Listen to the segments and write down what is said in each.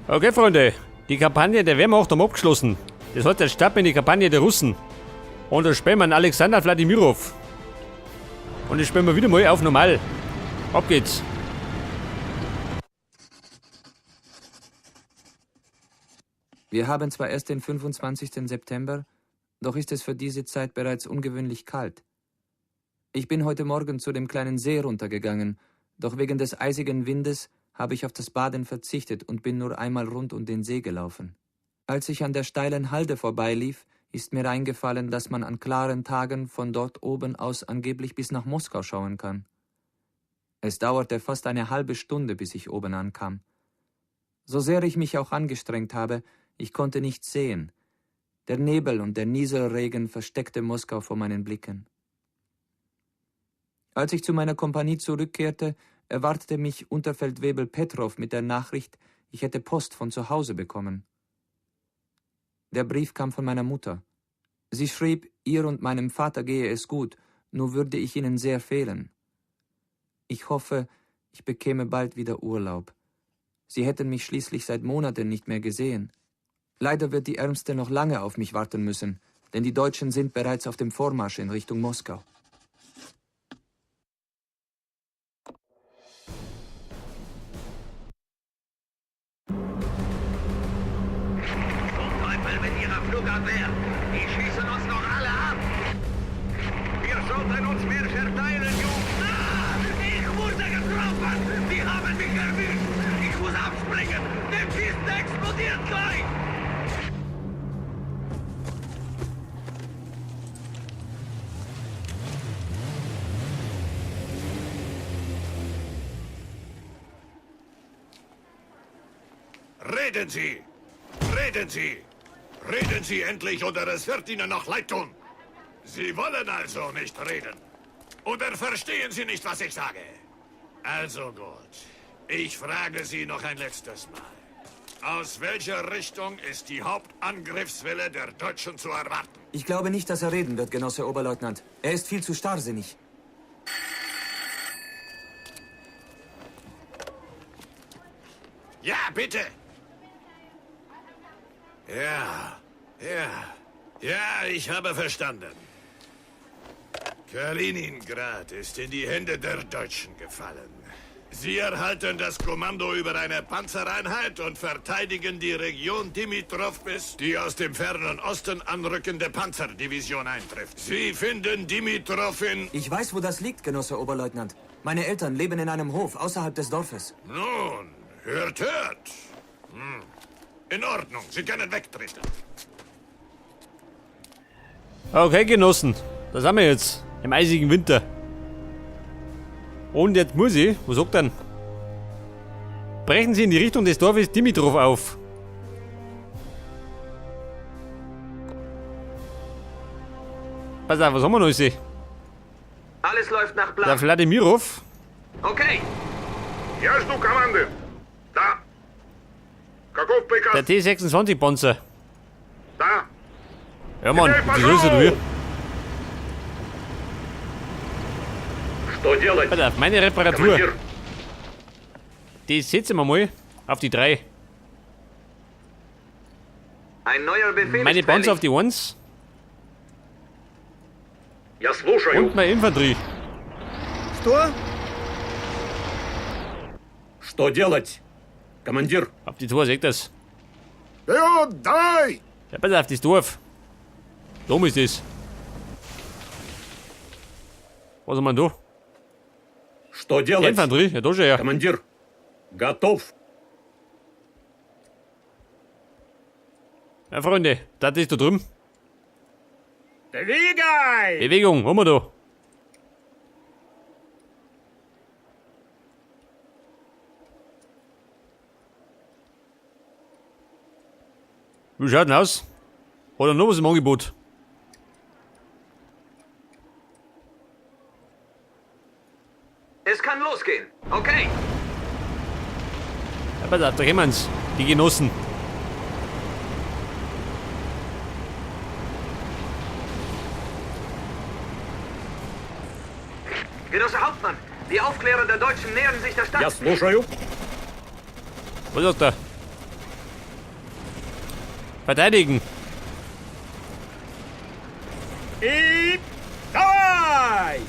Okay, Freunde, die Kampagne der Wehrmacht haben abgeschlossen. Das heißt, jetzt starten wir in die Kampagne der Russen. Und da spielen wir einen Alexander Wladimirow. Und jetzt spielen wir wieder mal auf normal. Ab geht's. Wir haben zwar erst den 25. September, doch ist es für diese Zeit bereits ungewöhnlich kalt. Ich bin heute Morgen zu dem kleinen See runtergegangen, doch wegen des eisigen Windes habe ich auf das Baden verzichtet und bin nur einmal rund um den See gelaufen. Als ich an der steilen Halde vorbeilief, ist mir eingefallen, dass man an klaren Tagen von dort oben aus angeblich bis nach Moskau schauen kann. Es dauerte fast eine halbe Stunde, bis ich oben ankam. So sehr ich mich auch angestrengt habe, ich konnte nichts sehen. Der Nebel und der Nieselregen versteckte Moskau vor meinen Blicken. Als ich zu meiner Kompanie zurückkehrte, erwartete mich Unterfeldwebel Petrov mit der Nachricht, ich hätte Post von zu Hause bekommen. Der Brief kam von meiner Mutter. Sie schrieb, ihr und meinem Vater gehe es gut, nur würde ich ihnen sehr fehlen. Ich hoffe, ich bekäme bald wieder Urlaub. Sie hätten mich schließlich seit Monaten nicht mehr gesehen. Leider wird die Ärmste noch lange auf mich warten müssen, denn die Deutschen sind bereits auf dem Vormarsch in Richtung Moskau. Zum Teufel mit ihrer Flugabwehr! Die schießen uns noch alle ab! Wir sollten uns mehr verteilen, Jungs! Ah, ich wurde getroffen! Die haben mich erwischt! Ich muss abspringen! Die Kiste explodiert gleich! Reden Sie! Reden Sie! Reden Sie endlich, oder es wird Ihnen noch leid tun! Sie wollen also nicht reden. Oder verstehen Sie nicht, was ich sage? Also gut. Ich frage Sie noch ein letztes Mal. Aus welcher Richtung ist die Hauptangriffswelle der Deutschen zu erwarten? Ich glaube nicht, dass er reden wird, Genosse Oberleutnant. Er ist viel zu starrsinnig. Ja, bitte! Ja, ja, ja, ich habe verstanden. Kaliningrad ist in die Hände der Deutschen gefallen. Sie erhalten das Kommando über eine Panzereinheit und verteidigen die Region Dimitrov, bis die aus dem fernen Osten anrückende Panzerdivision eintrifft. Sie finden Dimitrov in... Ich weiß, wo das liegt, Genosse Oberleutnant. Meine Eltern leben in einem Hof außerhalb des Dorfes. Nun, hört, hört. In Ordnung, Sie können wegtreten. Okay, Genossen, da sind wir jetzt. Im eisigen Winter. Und jetzt muss ich, was sagt denn? Brechen Sie in die Richtung des Dorfes Dimitrov auf. Pass auf, was haben wir noch? Alles Alles läuft nach Der Plan. Wladimirow. Okay, Я жду команды. Да. Каков приказ? Der T26 Panzer. Да. Ja Mann, die Größe du hier. Что делать? Pass auf, meine Reparatur. Командир, Die setzen wir mal auf die 3. ein neuer Befehl Meine ist Panzer fällig. auf die 1 я слушаю. und meine Infanterie. Что? Что делать? Командир, Auf die 2, seht das. Вперед, давай! Ja, pass auf, das Dorf. Dumm ist das. Was haben wir denn da? что делать? Infanterie, ja da schon ja. Командир, готов. Ja, Freunde, das ist da drüben. Двигай! Bewegung, haben wir da. Wie schaut denn aus? Hat er noch was im Angebot? Es kann losgehen. Okay, Ja, pass auf, da kommen's. Die Genossen. Genosse Hauptmann, die Aufklärer der Deutschen nähern sich der Stadt. Я слушаю. Was sagt er? Verteidigen. И давай!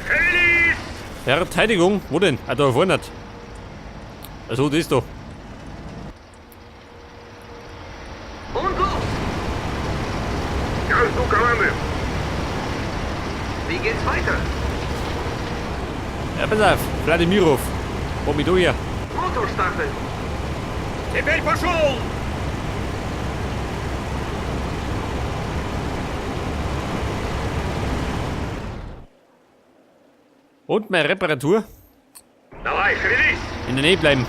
Шевелись! Verteidigung? Wo denn? Ah, da vorne. Also, das da. Und los! Я жду команды. Wie geht's weiter? Ja, pass auf. Wladimirow. Wo mich da her? Motor starten! Теперь пошел! Und meine Reparatur. Давай, шевелись! In der Nähe bleiben.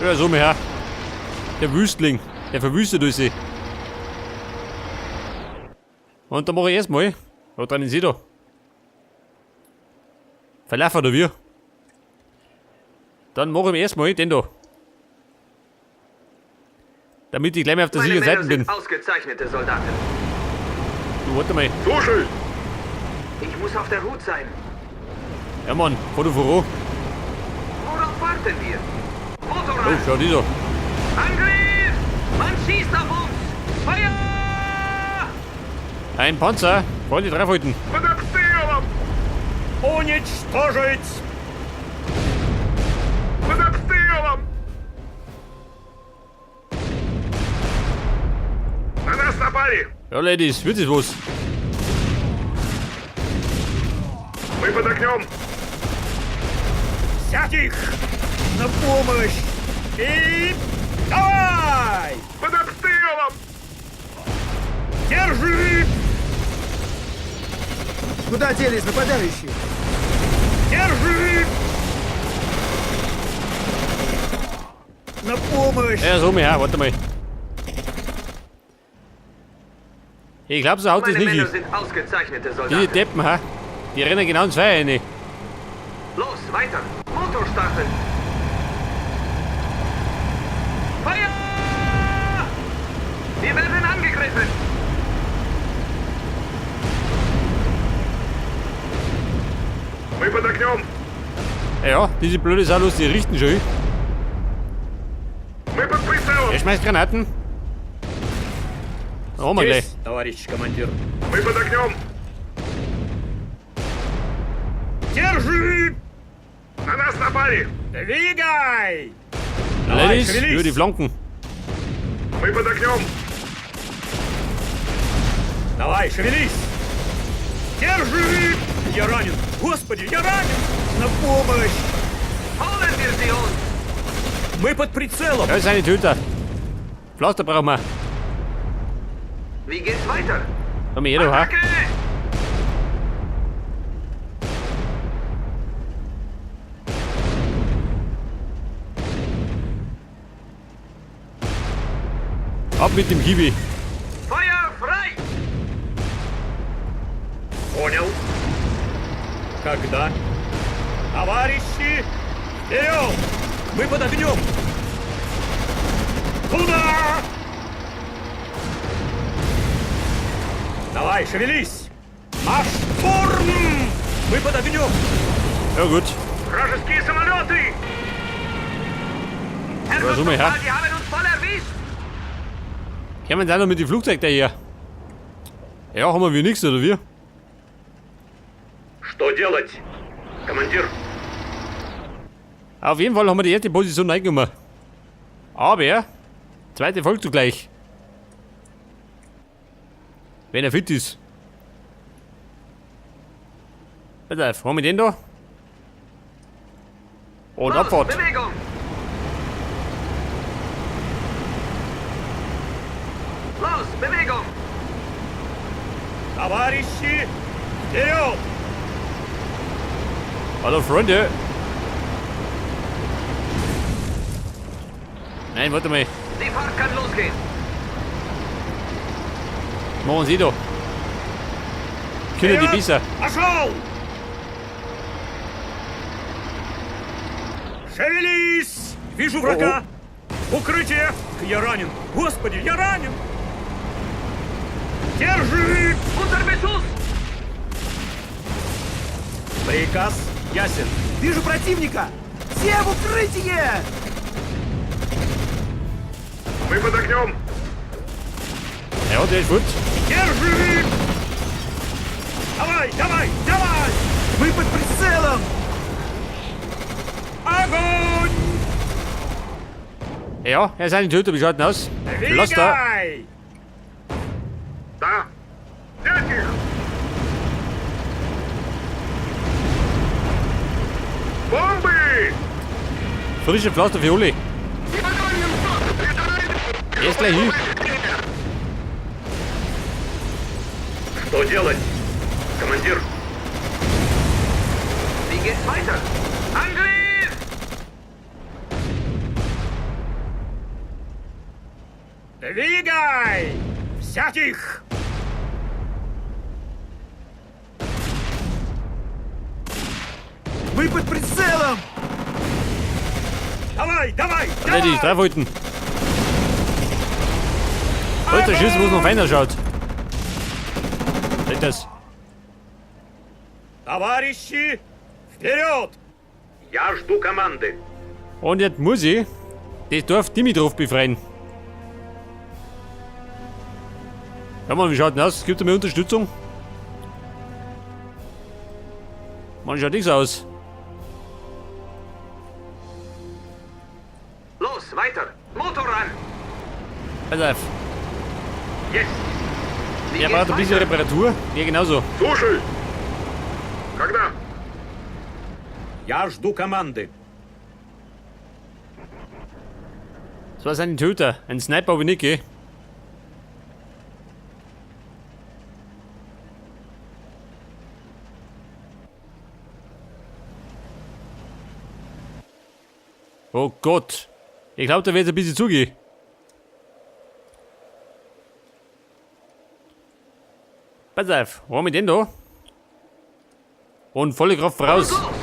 Ja, so mal her. Der Wüstling. Der verwüstet uns. Und da mache ich erstmal. Da dran ist sie da. Verlaufen oder wir? Dann mache ich erstmal den da. Damit ich gleich mal auf der Meine sicheren Männer Seite bin. sind ausgezeichnete Soldaten. Du, warte mal. Слушаюсь. Ich muss auf der Hut sein. Ja, Mann, fahr du voran. Worauf warten wir? Motor Oh, an! schau die da. Angriff! Man schießt auf uns! Feuer! Ein Panzer. Freunde, draufhalten. Под обстрелом! Уничтожить! Под обстрелом! На нас напали! Ja, Ladies, wird es was? Мы под огнем! Взять их! На помощь! И давай! Под обстрелом! Держи! Куда делись нападающие? Держи! На помощь! Ja, so mal her, warte mal. Ich glaube, so haut das Meine nicht Männer hin. sind ausgezeichnete Diese Soldaten. Deppen, ha? Die rennen genau ins Feuer rein. Los, weiter! Motor starten! Feuer! Wir werden angegriffen! Мы под огнем! Ja, diese blöde Salos, die richten schon. Мы под прицелом! Er schmeißt Granaten. Haben wir gleich. Здесь, товарищ командир. Мы под огнем! Держи! На нас напали! Двигай! Давай, Ladies, шевелись! über die Flanken. Мы под огнем! Давай, шевелись! Держи! Я ранен! Господи, я ранен! На помощь! Holen wir sie uns! Мы под прицелом! Da ist eine Töter. Pflaster brauchen wir. Wie geht's weiter? Komm her, du, ha? Attacke! Ab mit dem Kiwi. Feuer frei! Понял. Когда? Товарищи, вперед! Мы под огнем! Туда! Давай, шевелись! Марш штурм! Мы под огнем! Ja gut. Вражеские самолеты! Herrgott, so mal her. nochmal, die haben uns voll erwischt! Kommen da noch mit dem Flugzeug daher? Ja, haben wir wie nichts, oder wie? Что делать, командир? Auf jeden Fall haben wir die erste Position eingenommen. Aber, zweite folgt zugleich. Wenn er fit ist. Pass auf, haben wir den da? Und Los, Abfahrt. Bewegung! Los, Bewegung! Товарищи, вперед! Hallo Freunde. Nein, warte mal. Die Fahrt kann losgehen. Machen Sie da. Können die Вперед! besser. Пошел! Шевелись! Вижу врага! Укрытие! Я ранен! Господи, я ранен! Держи! Unter Beschuss! Приказ ясен. Вижу противника! Все в укрытие! Мы под огнем! Ja, der ist gut. Держи! Давай, давай, давай! Мы под прицелом! Огонь! Ja, er ist ein Töter, wie schaut denn aus? Pflaster. Двигай! Да! Взять их! Бомбы! Frische Pflaster für Uli. Er ist gleich hin. Что делать? Командир! Wie geht's weiter? Angriff! Двигай! Взять их! Мы под прицелом! Давай, давай, Alter, die давай! Streifhalten. Alter, Schiss, wo es noch feiner schaut. Seht das? Товарищи, вперед! Я жду команды. Und jetzt muss ich das Dorf Dimitrov befreien. Schau mal, wie schaut denn aus? Gibt er mir Unterstützung? Man schaut nichts aus. Los, weiter! Motor an! Pass auf. Yes! Wie Er geht's braucht ein bisschen weiter? Reparatur. Ja, genauso. Слушай! Когда? Я жду команды. Das war sein Töter. Ein Sniper habe ich nicht, gell? Oh Gott. Ich glaube, da wird ein bisschen zugehen. Pass auf, wo haben wir denn da? Und volle Kraft voraus. Los!